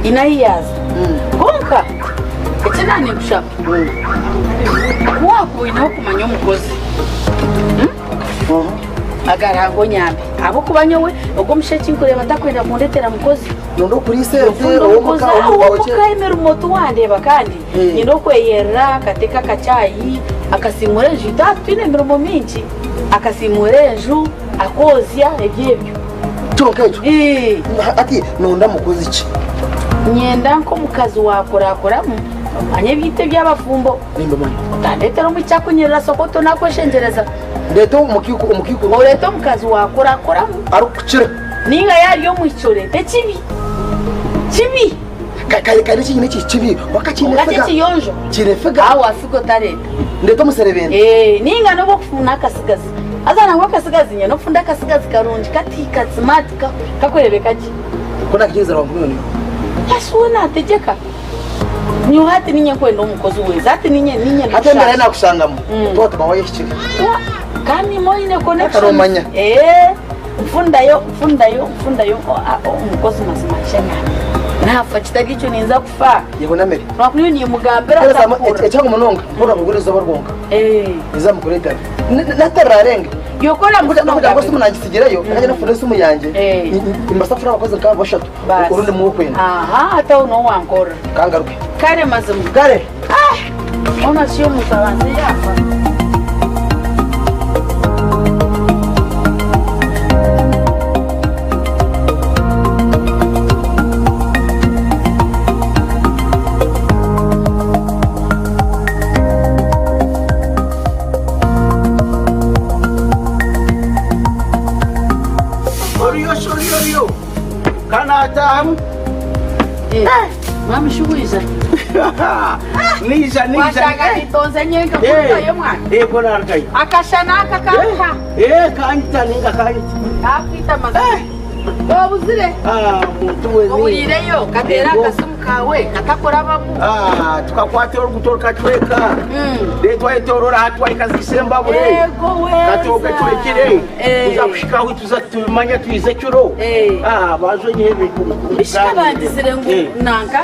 Haine ahi yaaza. Kwonka eki naaba ninkushaba, ku waakuba oineho kumanya omukozi, agaraange onyambe. Ahabw'okuba nyowe ogwo omushaija eki nkureeba takwenda kundetera mukozi. Noyenda okuriisa ente, Nfunda ow'omuka, omukozi ow'omuka ow'omuka emirimo tiwandeeba kandi nyine okweyerera akateeka akacaayi, akasiimuura enju. Itwe aha titwine mirimo mingi. Akasiimuura enju, akoozya, ebyo ebyo. Kyonka ekyo hati noyenda mukozi ki? Nyenda nk'omukazi waakuraakuramu omanye ebyaitu eby'abafumbo. Nimbimanya. Otandeetera omwishiki akunyirira sokoto naakweshengyereza. Ndeete omukaikuru omukaikuru. Oreete omukazi waakuraakuramu. Arikukukira. Nainga yaaba ari omwishiki oreete ekibi. Kibi. Kare kare ekinyine eki kibi. Kwonka kiine Kwonka figa. ky'ekiyonjo. Kiine figa. Aho wafiga otareeta. Ndeete omuserebende. Ee, nainga n'obu okufuna akasigazi. Haza nangwa akasigazi nyine n'okufunda akasigazi karungi kati ka smart kakureebeka gye. Ku naakikiriza rwankumi nyowe. Yesu we naategyeka. Nyowe hati niinye nkwenda omukozi weeza hati niinye niinye Hati embeera ei naakushangamu, twatuma waayehikire. Kandi imwe oine Hati noomanya. Ee, nfundayo nfundayo nfundayo omukozi mazima nshemera. Naafa kitari ekyo ninza kufa. Yehunamire. Rwakuba nyowe nimugambira atakuhurira. Ekihango munonga, hurira nkugure eizooba rwonka. Ninza mukureetera. N'atararenge. Yokora Kugira ngu esimu nangisigireyo, nkagenda kufuna esimu yangye, nimbaasa kufuna abakozi nk'abo bashatu, orundi muwe okwenda. Aha, hati aho niho wankorera. Kangaruke. Kare mazima. Kare. Ah! Ona shi omuntu abanze yaafa. Oriyo shi oriyo oriyo ka naataahamu. Mwami shi waija? Naija naija. Washanga nitonze nyenka kurugayo mwana. Yego narugayo. Akashana aka kakuha. Eh kanyita ninga kanyita. Kakwita mazima. Obuzire. Ah muntu we. Oburiireyo kateera akasimu kaawe katakurabamu. Ah tukakwata oruguto rukacweka. Then twayetorora aha twahika Zisembabure. Yego weeza. Kati ogacwekire. Kuza kuhika ahu tuza tumanya twize ekiro. Ah banza onyihe ebintu. Bishika bangizire ngu nanka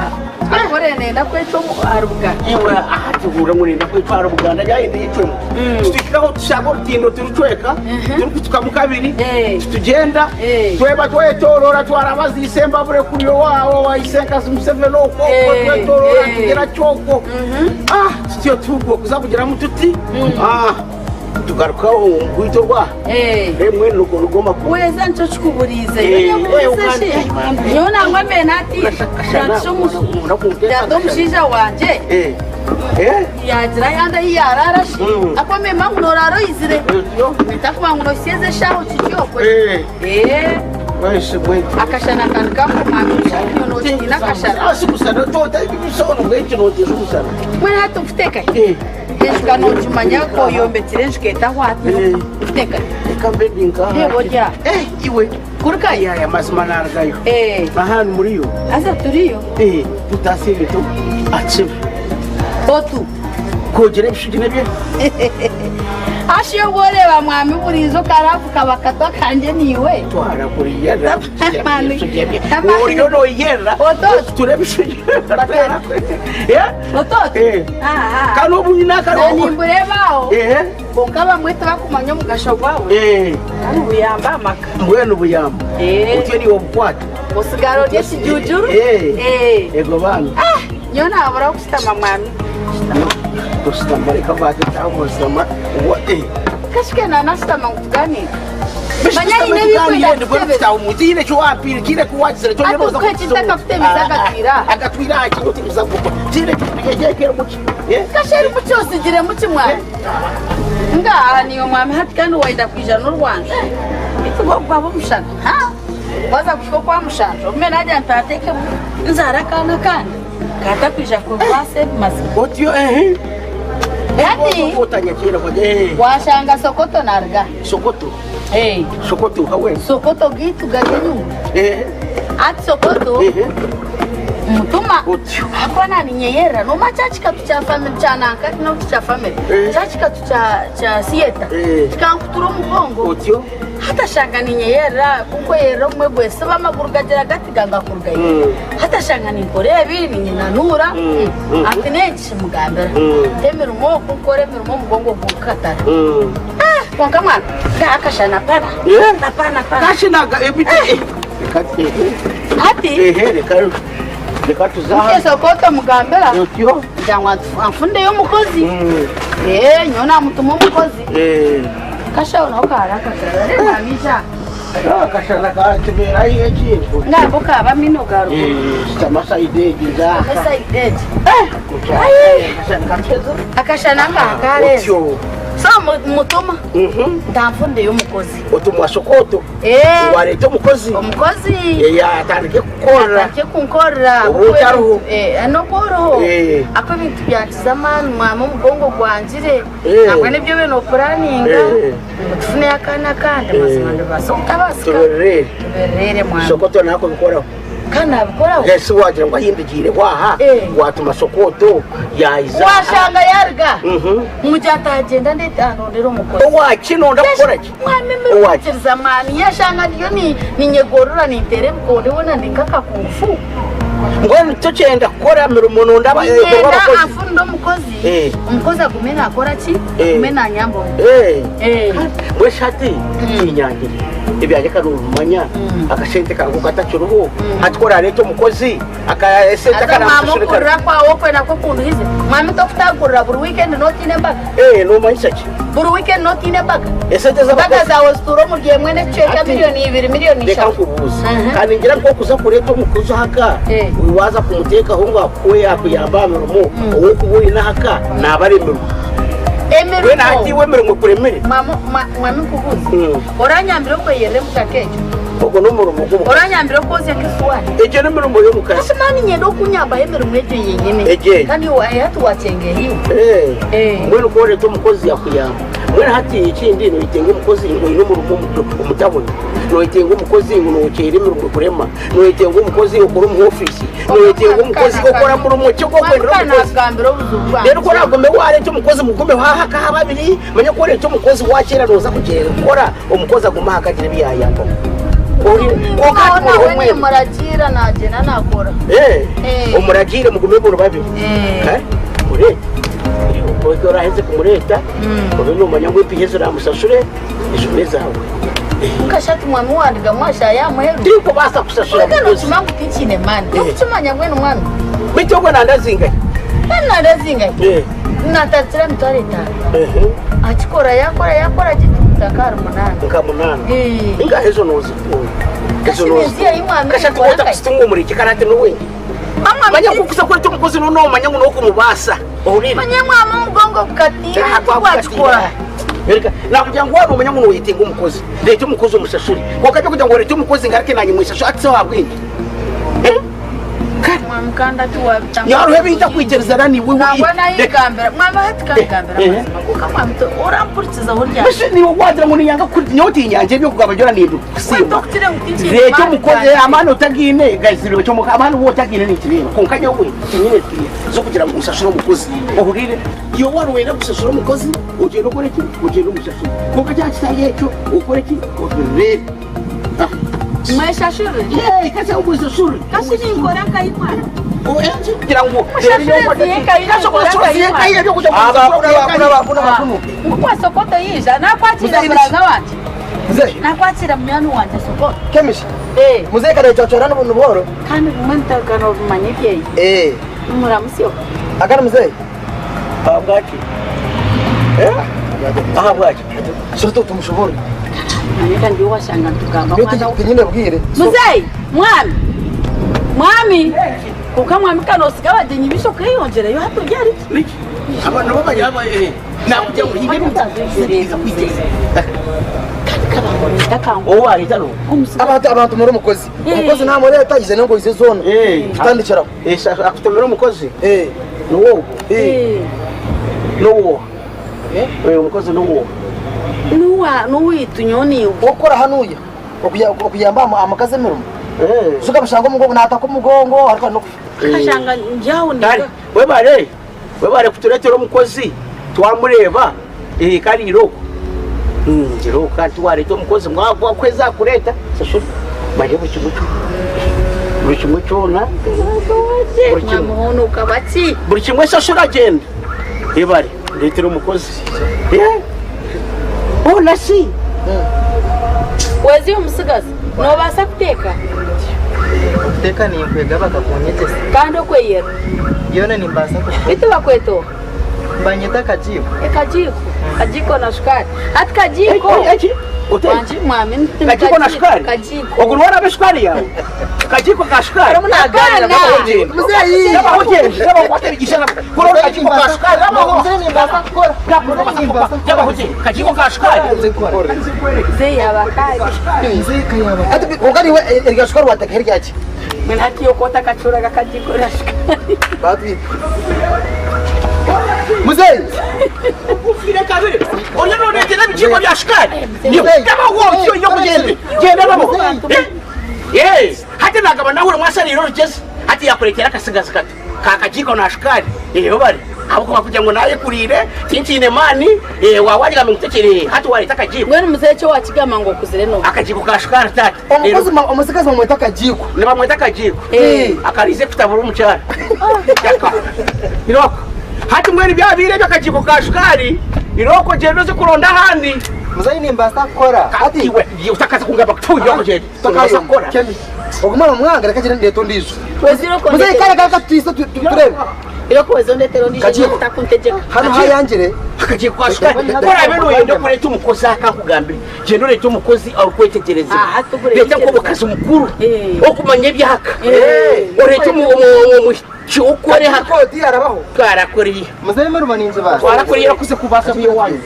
akore nenda kwecwa ahari Buganda. Iwe aha tuhuura ngu nenda kwecwa ahari Buganda yayenda eyecwemu. Tuhikaho tushanga orutindo turucweka turikutukamu kabiri tutugyenda tweba twetorora twaraba Zisembabure kuri owaabo owa Isenkazi Museveni okwo okwo twetorora tugira kyokwo. Ah tutyo tuhugwa kuza kugiramu tuti ah tugaruka omu rwaitu orwa mbwenu nigwo nigwo makuru. Weeza nikyo kikuburiize. Nyowe shi nyowe nangwa mbe natiina omushaija wangye yaagira ayandi ahi yaaraara shi akwamema ngu noraara oizire ntakuba ngu nohitsya ezi eshaaha okiri okwe. Akashana ka nikakomanga nyowe notiina akashana. Mbwenu hati nkuteekahi? Enju ka nogimanya ku oyombekire enju keetahwa hati nkuteekahi? Reeba ori aha. Kurugayo? Haza turiyo. Otu. Hashi obu oreeba mwami buriijo karaafu kaba kato akangye naiwe. Nimbureeba aho kwonka abamwe tibakumanya omugasho gwawe kandi buyamba amaka. Mbwenu buyamba otyo niiwe obukwata. Osigara ori ekijujuru. Ego bambi. Nyowe nabura kushutama mwami. Kushutama reka mbanze ntaahe oshutama. Kashike nanashutama ngu tuganiire. Manya haine ebi nkwenda kukutebeza. Tihaine eki wampiire, tihaine eki wagizire, Hati nkuhe ki ntakakutebeza agatwire aha? Agatwire aha ki otebeza gukora? Tihaine eki erimu ki? Kasha erimu ki otsigiremu ki mwami? Ngaaha niiwe mwami hati kandi wayenda kwija n'orwanju. Beitu gwo gwaba omushana. Ha! Waza kuhika okwa mushanju obumwe nagira nti taatekemu nzaare akaana akandi katakwija kubaasa ebi mazima. Otyo ehe. Hati washanga Sokoto naruga. Sokoto? Sokoto nka we? Sokoto gaitu gari enyuma. Hati Sokoto mutuma ahakuba naninyeyerera nomanya kya kikatu kya family kya nanka not kya family kya kikatu kya theatre kikankutura omugongo. Otyo. Hati ashanga ninyeyerera ku nkweyerera obumwe gwesiba amaguru gagira gati ganga kurugayo. Hati. Hati ashanga ninkora ebi, ninyinanuura. Ati n'enki mugambira. Emirimo oku nkora emirimo omugongo gukatara. Kwonka mwana, akashana pana. Apana pana. Kashinaga ebiti. Reka Hati ehe reka reka tuzaha. Mukesa okoto mugambira. Otyo. Kugira ngu anfundeyo omukozi. Eh, nyowe namutuma omukozi. Kashaho naho karakatara. Reba mwamisha. Akashana katuberayo ekintu. Nako kaba mino garuguru. Sitamasaidegi nzaka. Esayidegi. Akashana kakeza. Akashana ngakareza. Otyo. So mutuma ntanfundeyo omukozi. Otumwa sokoto. Eh, Wareta omukozi. omukozi. Atandike kukorera. Atandike kunkorera. Obu otariho. Eh, nokoroho. Eh. Ako ebintu byankiza amaani mwama omugongo gwangire. Eh. Nabwo nibyo bino opuraninga. Eh. Tufune akaana kandi mazima nibaasa okutabasika. Tuberere. Tuberere mwami. Sokoto nakubikoraho. Kandi nabikoraho. Ese wagira ngu ahindukiire waha Eh. watuma sokoto yayiza. Washanga yaruga. Mugira atagenda ndeta andondera omukozi. Owakinonda kukora ki? Mwami Owaki? mirikiriza mwami yashanga ndiyo ni ninyegorora nintera ebikonde wona ndikaka kungufu. Mbwenu tokyenda kukora mirimo nonda Ngenda abakozi. afunda omukozi. Eh. Omukozi agume nakora ki? Eh. Agume nanyamba. Eh. Eh. Mbwe shati tinyangire ebyanje kanobimanya akasente kangu katakiriho hati korareta omukozi akasente Ata mama kanamushurikana. okurira kwawe okwenda kwokunduhize. Mwami tokutagurira buri weekend notiine embaga. Eh, nomanyisa ki? Buri weekend notiine embaga. Esente Embaga z'abakozi zawe zituura omuri emwe n'ekicweka Ati, miliyoni ibiri miliyoni reka ishatu. nkubuuze Mhm. kandi ngira nkokuza kureta omukozi ahaka Eh. waza kumuteekaho ngu akuhe akuyamba aha mirimo owokuba oine ahaka naaba ari emirimo wena hati Emirimo. iwe emirimo ekuremire. Mwami mwami nkubuuze. Oranyambire okweyerera emutaka ekyo. Ogwo n'omurimo gw'omukazi. Oranyambire okwozya nk'esuwaani. Egyo n'emirimo y'omukazi. Kasi mani nyenda okunyambaho emirimo egyo yenyine. Egyo egyo. Kandi hati wakyengehiwe. Eh. Eh. Mbwenu ku oreeta omukozi yakuyamba. Mbwenu hati ekindi noyetenga omukozi ngu oine omurimo omutabuni. Noyetenga omukozi ngu nokyera emirimo ekurema. Noyetenga omukozi okora omu ofiisi. Noyetenga omukozi okora murimo ki ogwokwendera omukozi. Nagambira obuzibu bwange. Rero ku oragume wareeta omukozi mugumeho aha akaha babiri, manya ku oreeta omukozi wakyera nooza kugyera kukora, omukozi agume aha akagira ebi yayambaho. Kwonka hati Nawe muriho mwembi. nimuragiira nagyenda nakora. Eh, Eh. omuragiire mugume muri babiri. Eh. Eh, mureete. Oike oraheze kumureta, obe nomanya ngu empiiha ezi oramusashure, ezo n'ezaawe. Nkashati mwami wandiga mwasha yamuheru. Tinkubaasa kusasura Oga mukozi. nokimanya ngu tinkine mani. Eh. Tokukimanya mbwenu mwami. Beitu ogwo nandazingahi? Kandi nandazingahi? Eh. Natatira 50,000. Ehe. Akikora yakora yakora gituta kari 8. Nka 8. Eh. Ingahe ezo nozitunga? Kasi nenziya imwami Kashati nikora wota nkahi? kuzitunga omuri eki karate n'owengi. Mama, Manya kukuza kureta omukozi nomanya ngu n'okumubaasa. Ohurire. Manya mwami omugongo gukatiira wakikora. Erika, nakugira ngu waba omanya ngu noyetenga omukozi, reeta omukozi omushashure. Kwonka byokugira ngu oreete omukozi ngaruke nanye mwishashure, ati se wabwenge. Eh? Kare. Mwami kandi ati wabitanga. Nyaruho ebintu akwikirizana niwe. Nangwa nayigambira. Mwami hati kangambira Eh. amazima. Kuka mwami orampurikiza aho ryari. Mbese niwe wagira ngo ninyanga kuri nyowe tinyanje ebyokugamba byona nindu kusiima. Tokutire ngu tinkine Reeta mani omukozi kandi. amaani otagiine gazirwe kyo amaani wo otagiine nikireeba. Kwonka nyowe tinyine epiiha z'okugira ngu nshashure omukozi. Ohurire. Iwe waaba nooyenda kushashura omukozi, ogyende okore ki? Ogyende omushashure. Kwonka kyaba kitari ekyo, okore ki? Obireebe. Mweshashure? Yee, kasi omweshashure. Kasi ninkora nkahi mwana? Kugira ngu Mushashure ziye Kasi omushashure ziye nkahi ebyokugira ngu Aba, kuna, kuna, kuna, kuna. Ngukwa sokoto yija, nakwakira Muzeyi, muraza wanje. Muzeyi. Nakwakira munywani wanje sokoto. Kemishi. Eh. Muzeyi kana chachora n'ubuntu buhoro. Kandi bumwe ntakana obumanya ebyeyi. Eh. Muramusyo. Akana muzeyi. Aha bwaki? Eh? Aha bwaki? Soto tumushobore. Manyika ndi washanga ntugamba Niyo mwana. tinyine bwire. Muzeyi, mwami. Mwami. Kuka mwami kano osiga abagenyi bisho kweyongereyo hato byari ki? Niki? Abantu b'abanyaba eh. Nakugira ngu hine kwitegereza. Kandi kabangoreta kangu. Owo wareta no. Abantu abantu muri omukozi. Eh. Omukozi namureta ize nengo ize zona. Eh. Tutandikiraho. Eh, akutomera omukozi. Eh. Nuwo. Eh. Nuwo. Eh? Eh, omukozi nuwo. Nuwa nuwitu nyoni. Okora hanuya. Okuyamba amakazi emirimo. Eh. Suka mushanga omugongo nataka omugongo ariko no. Kashanga njawo ni. Kare, webare. Webare kuturetera omukozi. Twamureba. Eh, kari iroko. Iroko kandi wareta omukozi mwagwa kweza kureta. Sasura. Manye buki buki. Buri kimwe kyona. Buri kimwe. Mwamuhono ukaba ki? Buri kimwe shashura agenda. Ebare, ndetera omukozi. Eh? Ona shi. Wezi omusigazi, nobaasa kuteeka? Okuteeka ninkwega bakakunyegyesa. Kandi okweyera? Byona nimbaasa kubikora. Beitu bakweta oha? Banyeta Kajiiko. Kajiiko? Kajiiko na shukaari. Hati Kajiiko. Eki? Wangi mwami Kajiiko na shukaari? Kajiiko. Ogu niwe araba eshukaari yaawe? Kajiiko ka shukaari? Akana. Muzeeyi. Rabaho gyenda, rabaho kwata ebigisha raba. Kora ori kajiiko ka shukaari, rabaho. Muzeeyi nimbaasa kukora. Rabaho gyenda, kajiiko ka shukaari. Muzeeyi abakazi. Muzeeyi kayaba. Ati konka niwe erya shukaari wateeka eryaki? Mbwenu hati iwe otakacuraga akajiiko na shukaari. Batwita. Muzeeyi. Ufire kabiri. Oriyo noreetera ebijiiko bya shukaari. Rabaho otyo gyenda. Gyenda rabaho. Eh, hati nagaba nahura mwasariire orugyezi. Hati yakureetera akasigazi kato. Ka kajiiko na shukaari. Eyo bari. Ahabw'okuba kugira ngu naayekuriire, tinkiine maani, eh, waaba wagira ngu nkutekyere, hati waareeta akajiiko. Mbwenu muzeeyi eki waakigamba ngu okuzire n'oha? Akajiiko ka shukaari taata. Omukozi omusigazi bamweta akajiiko. Nibamweta akajiiko. Eh. Akariize kutabura omukyara. Yaka. Irooko. Hati mbwenu byabaire ebyo akajiiko ka shukaari, irooko gyenda oze kuronda ahandi. Muzeeyi nimbaasa kukora. Hati iwe otakaza kungamba kutu irooko gyenda. Tokabaasa kukora. Kemi. Oguma nomwanga reka gyende ndeete ondiijo. Wezire okwo Muzeeyi ndetera. kare kare katwise turebe. Iroko weze ondetera ondiijo Kajiiko. nyowe takuntegyeka. Hano hayangire. Akajiiko ka shukaari. Ku oraabe nooyenda kureeta omukozi aha ka nkugambire, gyenda oreete omukozi orikwetegyerezibwa. Aha, tugure Reeta nk'omukazi mukuru Eh. okumanya eby'ahaka. Eh. Oreete omwishiki w'okukora ehaka. Kodi arabaho. Twarakuriye. Muzeeyi emirimo ningibaasa. Twarakuriye erakuze kubaasa by'owanyu.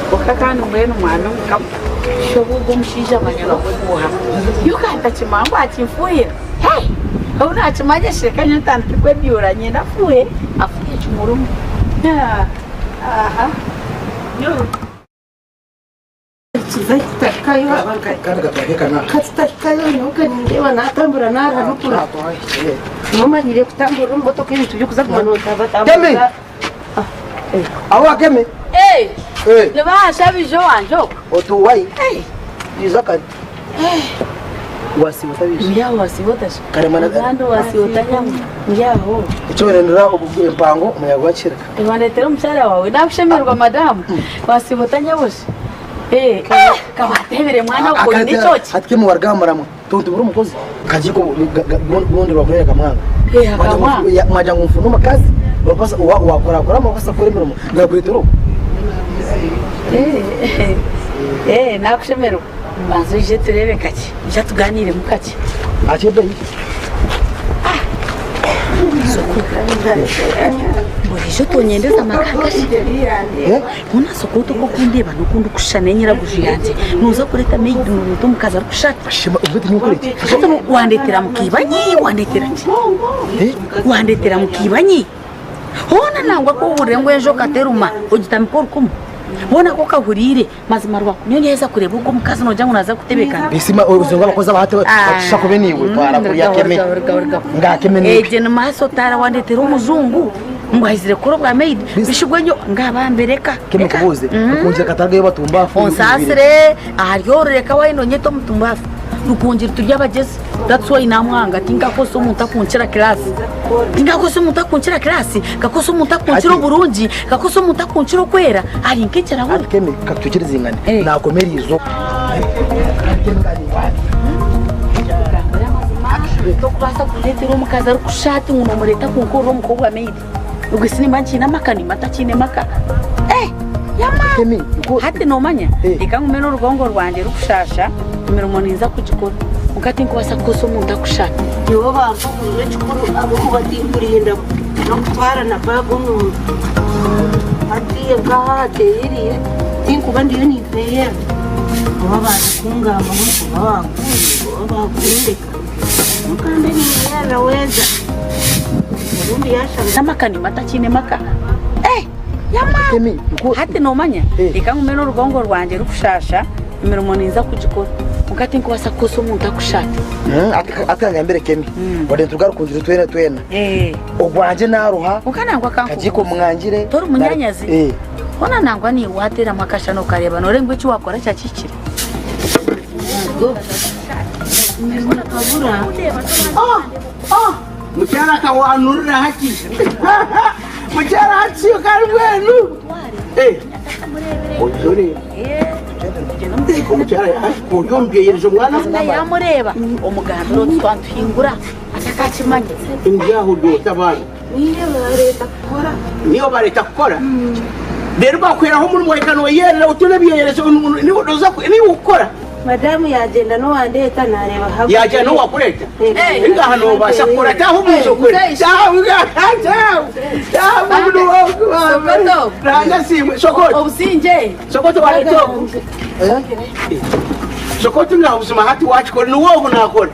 Kwonka kandi mbwenu mwana omukama shoba ogwo omushaija amanya n'okuguha yo kandi takimanya ngu akinfuhira Hey! Obu nakimanya sheka nyowe ntandike kwebyura nyenda afuhe afuhe ekimurumu aha Katutahikayo nyowe nindeeba natambura naranukura nomanyire kutamburira omu motoka ebintu byokuza kuguma notabatambuza. Aho akeme. Hey! Eh. Nibahashabije owangye okwo. Otuwai. Iza kare. Wasiba tabisha. Mbyaho wasiba otasha. Karemana- Kandi wasiba otanyama. Mbyaho. Icyo barendera empango omuyaga gwakira. Wandetera omukyara wawe nakushemererwa madamu. Wasiba otanyabusha. Eh, kabatebere mwana uko nicoki. Hati kemu warugamba tuntubura omukozi. Kajiko gundi bakorera kamwanga. Eh, akamwanga. Mwaja ngu mfune omukazi. Bakwasa wakora kora amakosa akora emirimo. Ngakuretera ogu. Eh, eh, nakushemererwa. Banza oije turebe kakye. Ija tuganiremu kakye. Akyebeyi. Burijo tonyendeza amaka Eh? Mbona sokoto ko kundeba nokundi kushushana enyiraguju yangye noza kureta maid noreeta omukazi arikushata. Shema ubwo ni ukora iki? Hati wandetera mukibanyi wandetera ki? Eh? Wandetera mukibanyi hoona nangwa ko ohurire ngu enjoka teruma ogitamika orukumu hoona ko kahuriire mazima rwako niyo niheza kureeba ogwo omukazi nogira ngu naza kutebekana. Bisima uzungu abakozi abahate bakisha kube niwe twara kuriya keme. Ngakeme niwe. Egye ni maaso tara wandetera omujungu ngu aizire kukora obwa maid bishibwenyo ngabambereka. Keme kubuze. Ukungira katarga yo batumbafu. Onsaasire ahari orureka wainonyeta omutumbafu rukungiri turi abagyezi. That's why namwanga tinkakosa omuntu akunkira class, tinkakosa omuntu akunkira class, kakosa omuntu akunkira Ati- oburungi, kakosa omuntu akunkira okwera ari nk'ekirahuri. Ati keme katutekereze ingane. Eh. Nakomera izo. Tokubaasa kureetera omukazi arikushati ngu nomureeta kunkorera omukobwa maid ogwe sinimba nkiine amaka nimba ntakiine maka. Eh, yama. Kemi, Hati nomanya Eh. reka ngume n'orugongo rwangye rukushasha emirimo ninza kugikora konka tinkubaasa kukosa omuntu akushata. Nibo bampa omuntu ekikuru ahabwokuba tinkurinda n'okutwara na baaga omuntu hatiye nkaha hateerire tinkuba ndiyo nimpeyera oba barikungambaho oba bankundire oba bakundeka mukande ninyerera weeza obundi yashaba. N'amaka nimba ntakiine maka. Eh, yama. Kemi, Hati nomanya Eh. reka ngume n'orugongo rwangye rukushasha emirimo ninza kugikora konka tinkubaasa kukosa omuntu akushata. Akangambire kemi. Wade tugarukungira twena twena. Eh. Ogwanje naruha. Konka nangwa Kajiko kankubuuza. mwangire. Tori munyanyazi? Eh. Hona nangwa niiwe wateeramu akashana okareeba noreeba ngu eki wakora kyakihikire. Mukyara akawanurira hati. Mukyara hati kari bwenu. Ojore. Omukyara ori omubyeyereza omwana. Yamureba omugambira oti twantuhingura atakakimanya. Ndyaho ryota abaana. Niyo bareeta kukora. Niyo bareeta kukora. Rero bakweraho omurimo reka noyerera otune ebyeyerezo niwe ukukora. Madamu yagyenda n'owandeeta nareeba habu. Yagyenda n'owakureeta. Ngaha nobaasa kukora taho omuntu okore. Taho taho. Taho omuntu Sokoto. Ranga simwe sokoto. Obusingye. Sokoto wareeta ogu. Sokoto ngaha buzima hati wakikora niwe ogu nakora.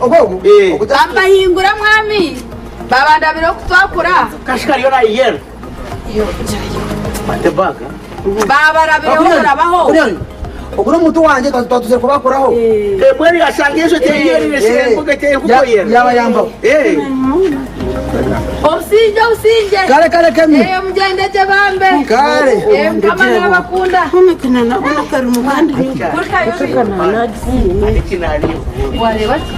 Ogu Eh. Bambahingura mwami. Babandabira okutwakura. Kashikariyo nayiyera. Matebaga. Babarabira okurabaho. Ogu n'omuntu wangye twatuzire kubakuraho. Mbwenu yashanga ejo teyerire sembuga teyekukoyera. Yabayambaho. Eh. Obusingye obusingye. Kare kare kemi. Eh, mugyende gye bambe. Kare. Eh, mukama nabakunda. Wareba ki?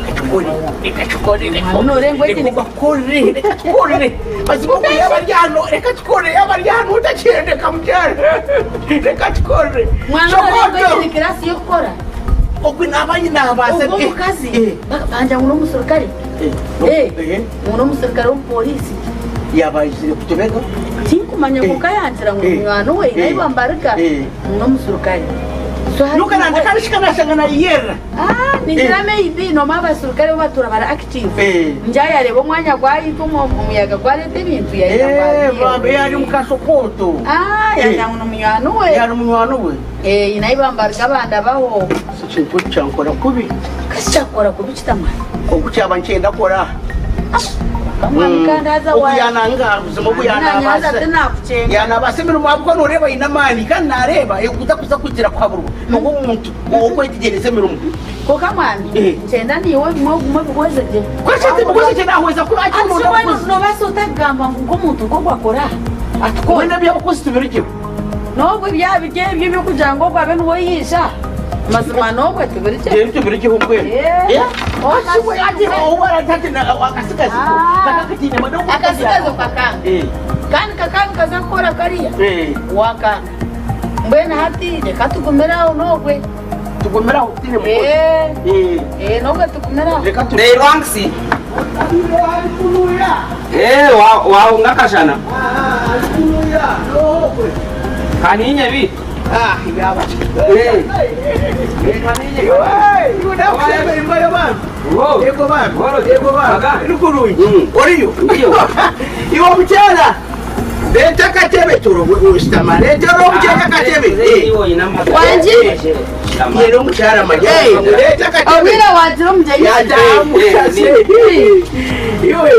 Nore Reka tukorere, reka tukorere. Mazima ubu yaba ari hano, reka tukorere, yaba ari hano utakirendeka mubyara. Reka tukorere. Mwana Sokoto. ni kirasi yo kukora. Ogwe nabanyi nabasa. Ubwo mukazi banja ngo n'umusirikare. Eh. Ngo n'umusirikare w'umupolisi. Yabajire kutubega. Tinkumanya ngo kayangira ngo Eh. mwana we naye Eh. bambarika Eh. ngo n'umusirikare. Nuka nanje karishika nashanga na yera. Ah, ningira maybe noma abasirikare bo batura bara active. Eh. Njayareba omwanya gwayita omuyaga gwareta ebintu yaira Eh, bambe yari mukasokoto. Ah, yagira ngo n'omunywani we. Yari munywani we. Eh, naye bambarika abandi abaho. Kintu kyankora kubi. Kasi kyakukora kubi kitamara. Okukyaba nkyenda kora. Kamwami kandi haza wa. Okuyananga buzima Nanyaza okuyanabasa. tinakuchenga. Yanabasa emirimo ahabw'okuba noreeba aine amaani kandi nareeba ekutakuza kugira kuhaburwa nogwo omuntu okwetegyereza emirimo. Konka mwami, Eh. nkyenda niiwe bimwe ogume obihweze gye. Kweshati mukozi kye nahweza kuba Ati akiri shi wena nobaasa otakugamba ngu nk'omuntu nk'ogwo akora atukora. Wena ebyabakozi tubirigyeho. N'obwo ebyaba biri ebyo ebyokugira ngu ogwo abe niwe oyiija. Mazima n'obwo tubirigye. Rero tubirigyeho mbwenu. Eh. Akasigazi Ah. kakakatiine Akasigazi kakanga. Kandi kakanga kaza kukora kariya. Wakanga. Mbwenu hati reka tugumire aho n'obwe. Tugumire aho tutiine mukozi. Eh. Eh, n'obwe tugumire aho. Reka tu. Neirwangisi. Eh, wa wahunga kashana. Kaninye bi. Ah, yaba. Eh. Eh, kaninye. Wo. Yego bana. Yego bana. Aga. Lukurungi. Oriyo. Ndiyo. Iwe omukyala. Leeta akatebe turo ositama. Leetera omukyala akatebe. Wangi. Yera omukyala manya. Leeta akatebe. Obwire wagira omugyenyi. Yatamushase. Iwe.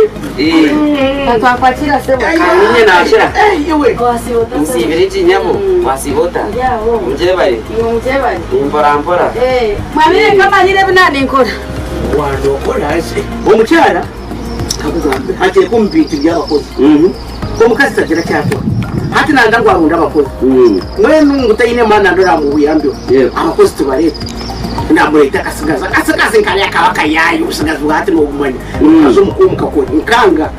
Twakwakira sebo. Kaninye nashira. Iwe. Nsibire ekinyabo wasibota. Mujebare. Mujebare. Mpora mpora. Eh, mwami reka manyire ebi naninkora. Wanokola nsi. Omukyala kakugambe ateeka omu bintu by'abakozi. Omukazi tagira kyakora. Hati nanga rwarunda abakozi. Mbwenu ngu taine mwana ndora mubuyambiho. Abakozi tubareeta. Namureeta akasigazi. Akasigazi nkariya kaba kayaaya obusigazi bwa hati nobumanya. Omukazi omukuru mukakora nkanga.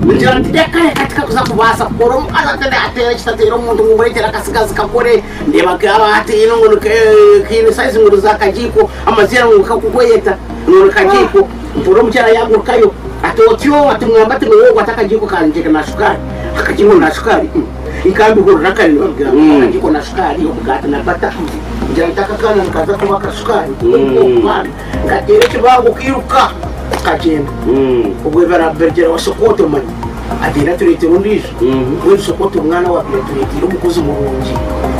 Ngira nti reka reka tikakuza kubaasa kukora omukazi ati ateera ekitateera omuntu ngu mureetere akasigazi kakore ndeeba kaba hatiine ngu kiine sayizi ngu za kajiiko amaziira ngu kakukweyeta ngu kajiiko mpura omukyara yagurukayo ati otyo ati mwamba ati niwowe ati akajiiko kangye na shukaari akajiiko na shukaari nkambihurira kare nibabwira akajiiko na shukaari omugaati na bata ngira nti akakaana nikaza kuba akashukaari omwana nkateera ekibango kiruka kagyenda obwo barabigira wa sokoto mani agenda atureetera ondiijo mbwenu sokoto omwana wa atureeteire omukozi murungi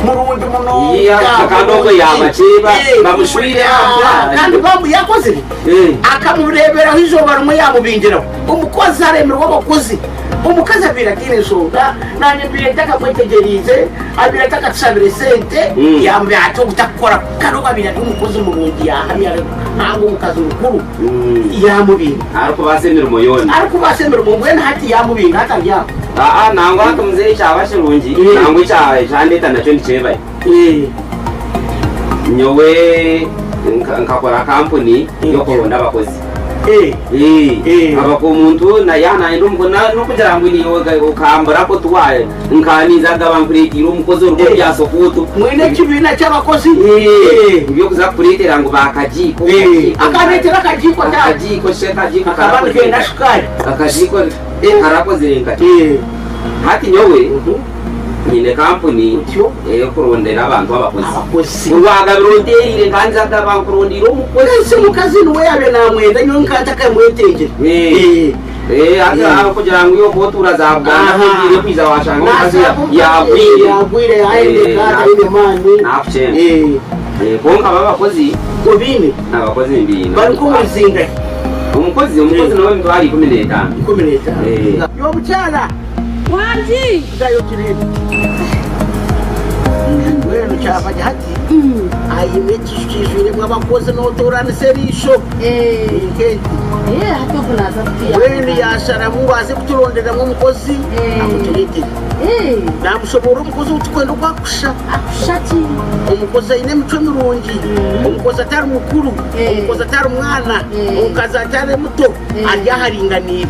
murungi munonga Iya, kandi ogwo yabakiba, bamushwire aha. kandi bamu yakozire akamureeberaho izooba rimwe yamubingiraho omukozi aremerwa abakozi omukazi abaire atiine enshonga nanye mbiire ntakamwetegeriize abaire atakatushabire sente yamubwira ati ogutakukora kandi ogu abaire ari omukozi murungi yahamya nanga omukazi mukuru yamubinga Arikubaasa emirimo yoona. arikubaasa emirimo mbwenu hati yamubinga hati ari aho Aa, nangwa hati muzeeyi kyaba kirungi nangwa ekyandeta nakyo nikyebaye. Nyowe Nkakora kampuni y'okuronda abakozi. Eh. Eh. Abako omuntu na yaaba nayenda omukozi n'okugira ngu niiwe okamburaho tiwa nka ninza kugaba nkureeteire omukozi oruga omu bya sokuutu. Mwine ekibiina ky'abakozi? Eh, eby'okuza kukureetera ngu ba kagiiko. Akandeetera akagiiko taata. Akagiiko shi akagiiko Akaba karakozire nikenda nka. shukaari. Akagiiko karakozire nka. Hati nyowe nyine kampuni Otyo? ey'okurondera abantu abakozi. Abakozi. Rwagabiro onteereire nkanza kugaba nkurondeire omukozi. Ese omukazi niwe yaabaire naamwenda nyowe nka ntakamwetengire. Eh, hati aho kugira ngu iwe otuura za Buganda ogiire kwija washanga omukazi yagwire. Yagwire yaayenda eka taine maani. Nakukyenda. Kwonka abo abakozi Obaine? Abakozi mbaine. Bari nk'omuzinga. Omukozi omukozi nawe emitwaro 15. 15. Y'omukyara. Wangi. Zayo tureebe. Mbwenu kyaba gye hati aine ekiju kiijwiremu abakozi nootoranisa eriisho. Nk'ente. Hati ogu naaza kutuyamba. Mbwenu yaasharamu ngu aze kuturonderamu omukozi amutureetere. Naamushoboorora omukozi ou turikwenda oku arikushusha. Akushusha ki? Omukozi aine emicwe mirungi, omukozi atari mukuru, omukozi atari mwana, omukazi atari muto, ari aharinganiire.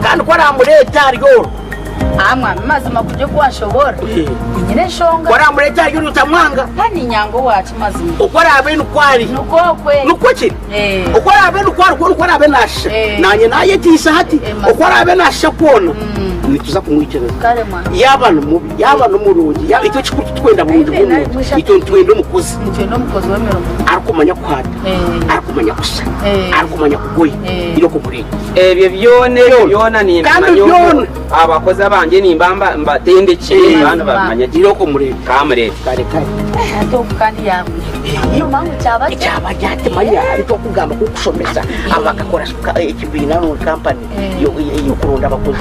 Kandi ku araamureete ari orwo. Ah mwami mazima kuri oku washoboora tinyine enshonga. Ku araamureete ari orwo otamwanga. Ka niinyanga owaaki mazima. Oku araabe nikwo ari. Nikwo okwe. Nikwo kiri. Oku araabe nikwo ari, nikwo araabe naashusha. Naanye naayetiisa hati. Oku araabe naashusha kwona, nituza kumwikiriza. Kare mwami. Yaaba ni mubi, yaaba ni murungi, yaaba itwe ekikuru titurikwenda burungi bw'omuntu, itwe nitwenda omukozi. Nitwenda omukozi w'emirimo. Arikumanya kuhaata, arikumanya kusha, arikumanya kugoya, iroko mureete. Ebyo byona ebyo byona Kandi nimbimanya byona. oku abakozi abangye nimba mbatendekire kandi bamanya gye. Iroko mureete. Kamureete. Kare kare. Hati ogu kandi yagwire. Noomanya ngu kyaba gye. Kyaba gye hati manya nikyo okugamba kukushomesa aba bakakora ekibiina ngu kampani y'okuronda abakozi.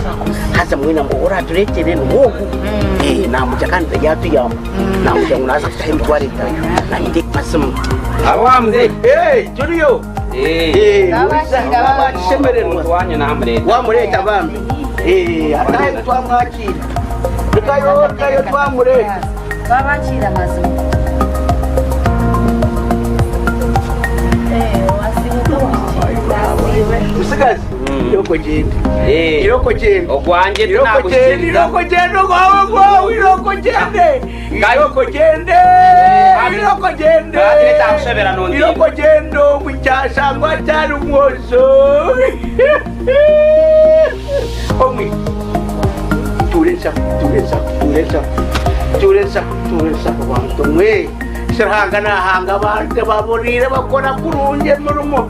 Haza mwena ngu ou oratureetere niwe ogu. Namugira kandi yaatuyamba. Namugira ngu naaza kutaho emitwaro etaano. Naanye mazima. Abo wa muzeeyi. Turiyo. Twabakishemererwa. Wamureeta bambi. Ataahe twamwakiira. Rekayo rekayo twamureeta. Twabakiira mazima. Musigazi, iroko gyende. Iroko gyende. Ogwangye Iroko gyende, iroko gyende, ogwawe gwawe, iroko gyende. Iroko gyende, iroko gyende, iroko gyende omu kyashangwa kyari mwojo. Omwe, tuura enshaho, tuura enshaho, tuura enshaho, tuura enshaho, tuura enshaho bantu mwe. Ruhanga naahanga abantu ababuriire bakora kurungi emirimo.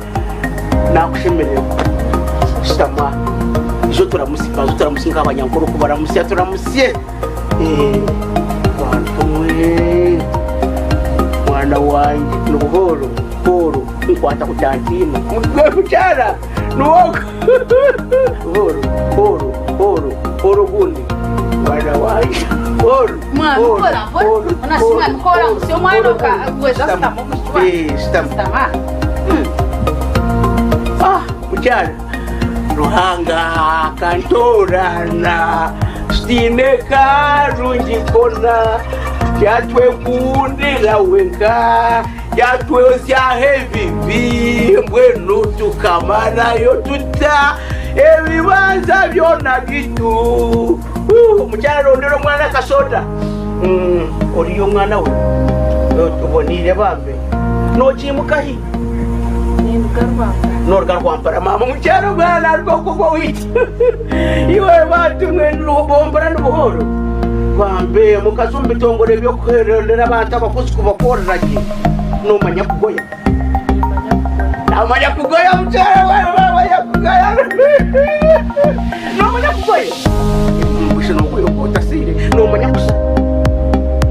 Nakushemererwa. Shutama. Ijo turamusye, banza turamusye nk'abanyankore oku baramusya, turamusye. Bantu mwe, mwana wangye ni buhooro buhooro nkwata kutantiina gwe mukyara niwoga buhooro buhooro buhooro buhooro ogundi mwana wangye buhooro Mwami buhooro mpora mpora. buhooro Ona si mwami kora musyo omwana oka gweza sitama omushwa. Sitama. Sitama. Ah, mukyara Ruhanga akantoorana tutaine karungi kona yatwekundira wenka yatwozyaho ebibi mbwenu tukamarayo tuta ebibanza byona bitu. Mukyara rondera omwana akasoda. Oriyo omwana we oboneire bambe nogimuka hi? Ninduga Rwampara. Noruga Rwampara maama mukyara omwana naruga okwo owaitu. Iwe bantu mwe bombura nibuhooro. Bambe mukaza omu bitongore by'okuhererera abantu abakozi kubakorera gye. Nomanya kugoya? Namanya kugoya mukyara namanya kugoya. Nomanya kugoya? Mbusha nogoya okwo otasiire. Nomanya kusa?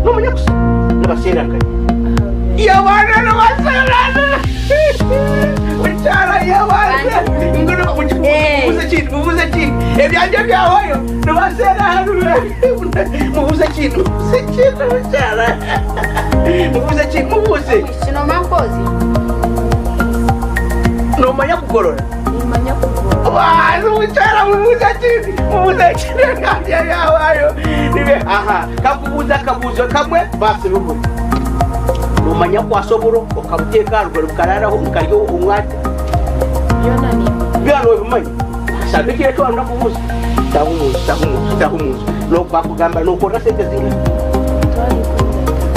Nomanya kusa? Nibaseera nkahi? Yabaana nibaseerana. Mukyara yabaana. Mubuze ekindi, mubuze ekindi. Ebyangye byahwayo. Nibaseera hanu. Mubuze ekindi, mubuze ekindi mukyara. Mubuze ekindi, mubuze. Kinoma nkozi. Nomanya kugorora? Nimanya kugorora. Wazi mukyara mubuze ekindi, mubuze ekindi ebyangye byahwayo. Nibe aha, kakubuuza akabuuzo kamwe basi bibure. Noomanya kukwasa oburo okabuteeka aha rugari bukararaho nkarya omwata? Byona nimbimanya. Byona noobimanya? Shaba ekiro eki waaba ndakubuuza. Taaha omu nju, taaha omu nju, taaha omu nju. N'oku bakugamba nookorera sente zingahi?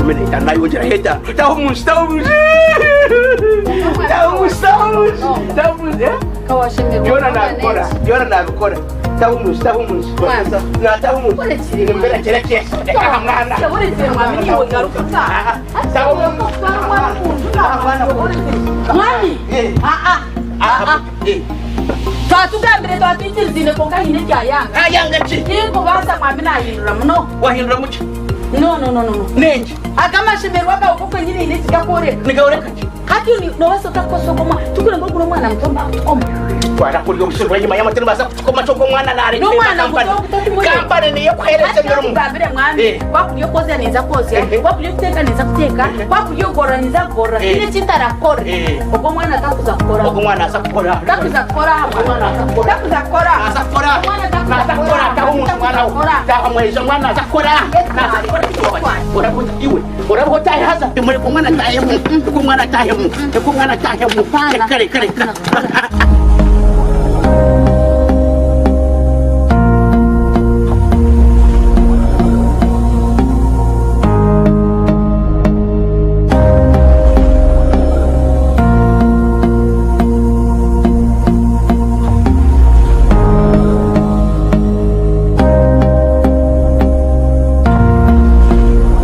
15. Naayongyeraho etaano. Taaha omu nju, taaha omu nju. Taaha omu nju, taaha omu nju, taaha omu nju. Eh? Byona naabikora, byona naabikora. Taaha omu nju, taaha omu nju. Naataaha omu nju. Nimbera kira kyesa. Reka aha mwana. Taaha omu nju. Mwami, aa, aa. Twatugambire twatwikiriziine kwonka haine ekyayanga. Ayanga ki? Tinkubaasa mwami nahindura muno. Wahindura muki? No no no no no. Nenki? Aga amashemererwa gawe go kwenyini haine ekigakworeka. Nigoreka ki? Hati nobaasa ota kukozesa ogwo mwana? Tikureeba ngu ogu n'omwana muto mbakutukoma. Twara kurya obushiri bw'enyima y'amatu nibaza kutukoma kyonka omwana narekyera N'omwana kampani. muto ogutokumureba. Kampani niyo ekuhereza Hati emirimo. kakugambire mwami, Eh. kwakurya okwozya ninza kwozya, Eh. kwakurya okuteeka ninza kuteeka, kwakurya okugorora ninza kugorora, Eh. tihaine eki ntarakukore. Eh. Ogwo omwana takuza kukora. Ogwo omwana aza kukora. Takuza kukora aha Ogwo omwana aza kukora. Takuza kukora. Aza kukora. Omwana takuza Naza kukora. kukora. Taha omunju mwana we. Kukora. Taha mweija omwana aza kukora. Naza kukora. Orabe ota iwe. Orabe otahe haza. Mureke omwana atahemu. Reka omwana atahemu. Reka omwana atahemu. Reka reka reka.